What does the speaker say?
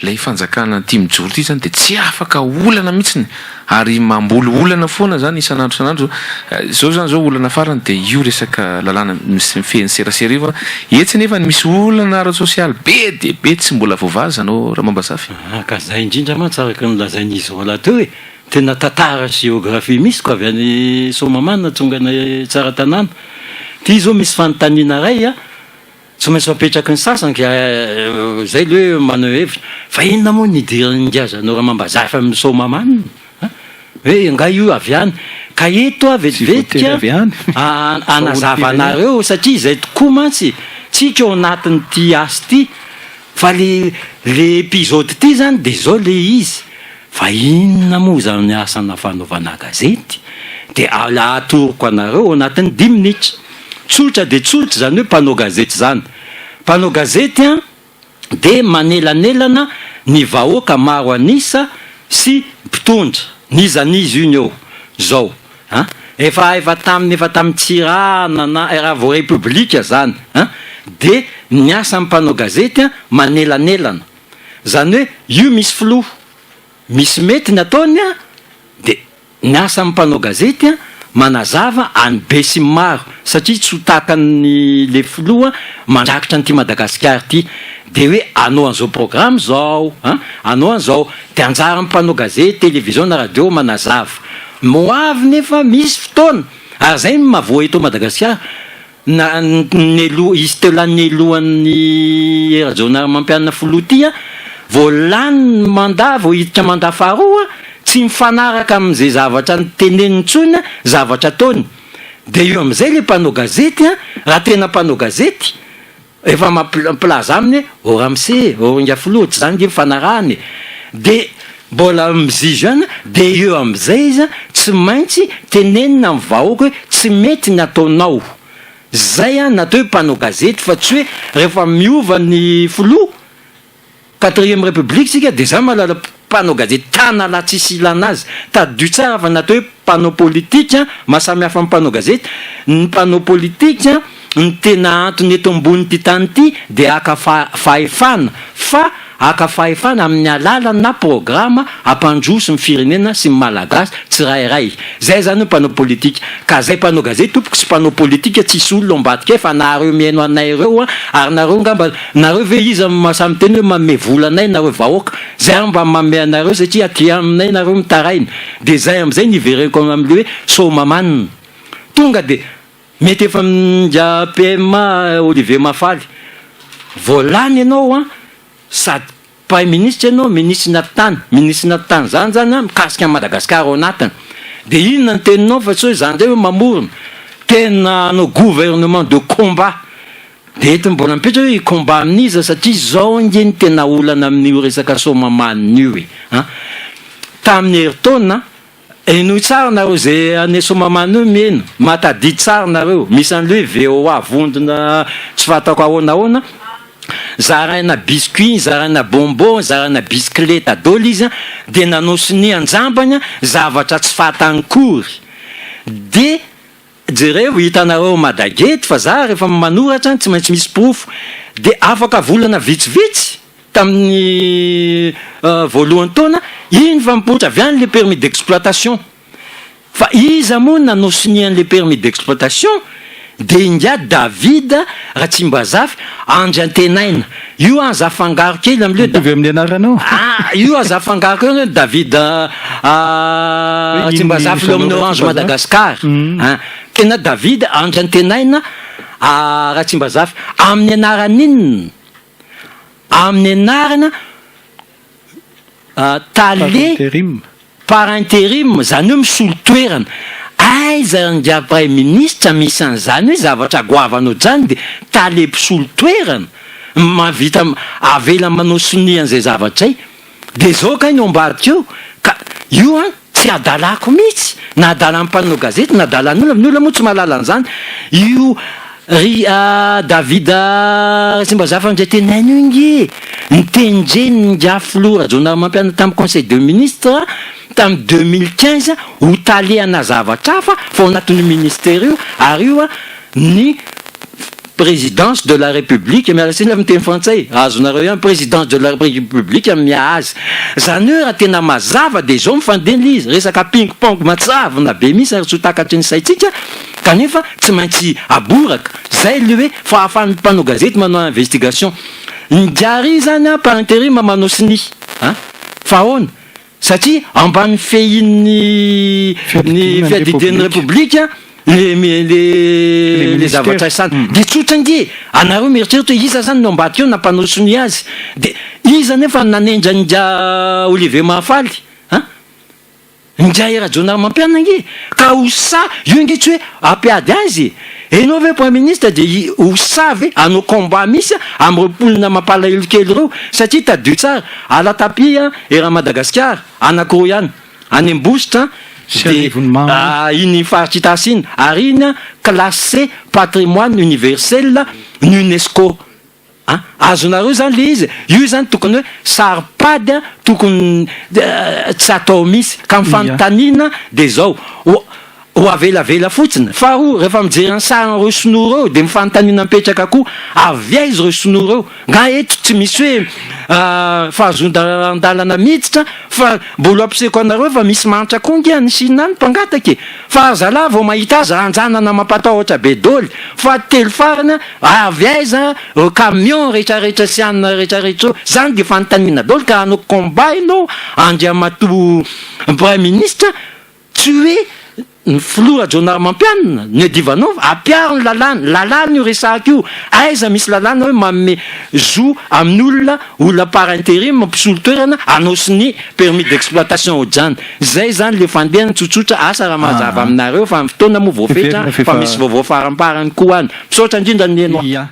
Ilay fanjakana ity mijoro ity zany dia tsy afaka olana mihitsiny ary mamboly olana foana zany isan'andro isan'andro. Zao zany zao olana farany dia io resaka lalàna mifehy ny serasera io fa etsy anefa misy olana ara-tsosialy be dia be tsy mbola voavaha zanao Ramambazafy. Aa ka zay indrindra mantsy araka ny lazain'izy roalahy teo e, tena tantara sy géographie mihitsy ko avy any Soamahamanina tonga any Tsaratanàna. Ty zao misy fanontaniana iray a, Tsy maintsy mapetraky ny sasany ka zay le hoe maneho hevitra. Fa inona moa ny idiran'ny ngazanao Ramambazafy amin'ny Soamahamanina a? Hoe angaha io avy any? Ka eto aho Tsy voatery vetivetiky avy any. hanazava anareo satria izay tokoa mantsy tsika ao anatin'ity asa ity fa le le épisode ity zany de zao le izy. Fa inona moa izany asana fanaovana gazety? Dia atoroko anareo ao anatin'ny dimy minitra. Tsotra dia tsotra izany hoe mpanao gazety izany. Mpanao gazety dia manelanelana ny vahoaka maro an'isa sy mpitondra. N'iza n'iza io ny eo izao an! Efa efa tamin'ny efa tamin'ny Tsiranana raha vao Repoblika izany an! Dia ny asan'ny mpanao gazety manelanelana. Zany hoe io misy filoha, misy mety ny ataony an, de ny asan'ny mpanao gazety an manazava any be sy ny maro satria tsy ho takan'ny le filoha mandrakitra an'ity Madagasikara ity de hoe anao an'izao programme zao an, anao an'izao, de anjaran'ny mpanao gazety, télévision na radio manazava. Ho avy nefa misy fotoana ary zay no mahavoa eto Madagasikara, Na ny izy teo lany nialohan'ny Hery Rajaonarimampianina filoha ity an, vao lany ny mandat vao hiditra mandat faharoa tsy mifanaraka amin'izay zavatra noteneniny intsony zavatra ataony. Dia eo amin'izay ilay mpanao gazety an, raha tena mpanao gazety, efa mampilaza aminy hoe ô ramose, ô ingahy filoha, tsy izany nge nifanarahana e. Dia mbola mizizo ihany dia eo amin'izay izy tsy maintsy tenenina amin'ny vahoaka hoe tsy mety ny ataonao. Zay an natao hoe mpanao gazety fa tsy hoe rehefa miova ny filoha, quatrième république tsika dia za mahalala mpanao gazety tanala tsisy ilana azy. Tadidio tsara fa natao hoe mpanao politika maha samy hafa ny mpanao gazety, ny mpanao politika ny tena antony eto ambonin'ity tany ity dia haka fahefana fa haka fahefana amin'ny alalana programa hampandroso ny firenena sy ny Malagasy tsirairay. Zay zany hoe mpanao politika. Ka zay mpanao gazety tompoko sy mpanao politika tsisy olona ao ambadika fa nareo mihaino anay ireo an, ary nareo ngamba nareo ve iza no mahasahy miteny hoe manome vola anay nareo vahoaka? Zay ary mba manome anareo satria aty aminay nareo mitaraina. De zay amizay no hiverenako amle hoe Soamahamanina. Tonga de Mety efa minga PM Olivier Mahafaly. Vao lany ianao an, sady Praiminisitra ianao, minisitry ny atitany, minisitry ny atitany zany zany an, mikasika an'i Madagasikara ao anatiny. Dia inona ny teninao fa tsy hoe zany ndray hoe mamorona. Tena hanao gouvernement de combat. Dia eto mbola mipetraka hoe hi-combat amin'iza satria zao ange ny tena olana amin'io resaka Soamahamanina io e. An. Tamin'ny herintaona Henoy tsara nareo ze any Soamamana io miheno, mahatadidy tsara nareo, misy anle hoe VOA vondrona tsy fantako ahoana ahoana, zaraina biscuit, zaraina bonbon, zaraina bisikileta dôly izy an, de nanao sonia anjambany zavatra tsy fantany kory, de Jereo, hitanareo Madagate fa za rehefa manoratra tsy maintsy misy porofo. Dia afaka volana vitsivitsy, tamin'ny voalohan'ny taona, iny fa mipoitra avy any le permis d'exploitation. Fa iza moa no nanao sonia an'le permis d'exploitation? Dia ingahy David Ratsimbazafy Andriantenaina. Io aza afangaro kely amle Mitovy amin'ny anaranao. Ah, io aza afangaro kely hoe David Ratsimbazafy le amin'ny Orange Madagascar. Ah, tena David Andriantenaina Ratsimbazafy. Amin'ny anaran'inona? Amin'ny anarana Tale par interim, izany hoe misolo toerana. Aiza ingahy Praiminisitra misy an'izany hoe zavatra goavana ohatr'izany dia tale mpisolo toerana mahavita avela manao sonia an'izay zavatra izay. Dia izao kay no ambadika eo ka io an tsy hadalako mihitsy na hadalan'ny mpanao gazety na hadalan'ny olona, ny olona moa tsy mahalala an'izany. Io ry David Ratsimbazafy Andriantenaina io nge nitendren'ny ingahy filoha Rajaonarimampianina tamin'ny conseil de ministre tamin'ny 2015 ho tale ana zavatra hafa fa ao anatin'io ministera io ary io ny. Présidence de la République, miala tsiny amin'ny teny frantsay, azonareo ihany, Présidence de la République miaha azy. Zany hoe raha tena mazava de zao mifandeha le izy, resaka ping pong matsavina be mihitsy ary tsy ho takatry ny saintsika, kanefa tsy maintsy aboraka. Zay le hoe fahafahan'ny mpanao gazety manao investigation. Njary zany a par intérim manao sonia a, fa ahoana? Satria ambany fehin'ny ny fiadidian'ny République le zavatra isany. De tsotra nge, anareo mieritreritra hoe iza zany no ambadika eo nampanao sonia azy? De iza nefa nanendra nja Olivier Mahafaly a? Ndray Rajaonarimampianina nge. Ka ho sa io nge, tsy hoe ampiady azy enao ve Premier ministre, de ho savy anao combat misy am'ireo mponina mampalahelo kely reo, satria tadio tsara alatapia era Madagasikara anankiroa ihany any Ambositra de iny faritra Itasy iny, ary iny a classé patrimoine universel ny UNESCO a. Azonareo zany le izy io zany, tokony hoe saropady a, tokony tsy atao misy ka mifanotanina. De zao ho avelavela fotsiny. Faharoa, rehefa mijery ny sarin'ireo sinoa reo, de mifanotanina mipetraka koa: avy aiza ireo sinoa reo? Nga eto tsy misy hoe fahazon-dalana miditra? Fa mbola ampiseko anareo fa misy manitra koa nge any Chine any mpangataky, fa zalahy vao mahita azy ranjanana mampatahotra be doly. Fa telo farany, avy aiza reo camion rehetrarehetra sy anina rehetrarehetra eo zany? De fanotanina daoly. Ka hanao combat ianao, andriamatoa Premier ministre, tsy hoe ny filoha Rajaonarimampianina ny adivanao, ampiaro ny lalàna. Lalàna io resaka io. Aiza misy lalàna hoe manome zo amin'ny olona par intérim, mampisolo toerana, anao sy ny permis d'exploitation ohatr'izany? Zay zany le fandehana tsotsotra. Asa raha mazava aminareo, fa ny fotoana moa voafetra, fa misy vaovao faramparany koa any. Misaotra indrindra ny eno. Ia.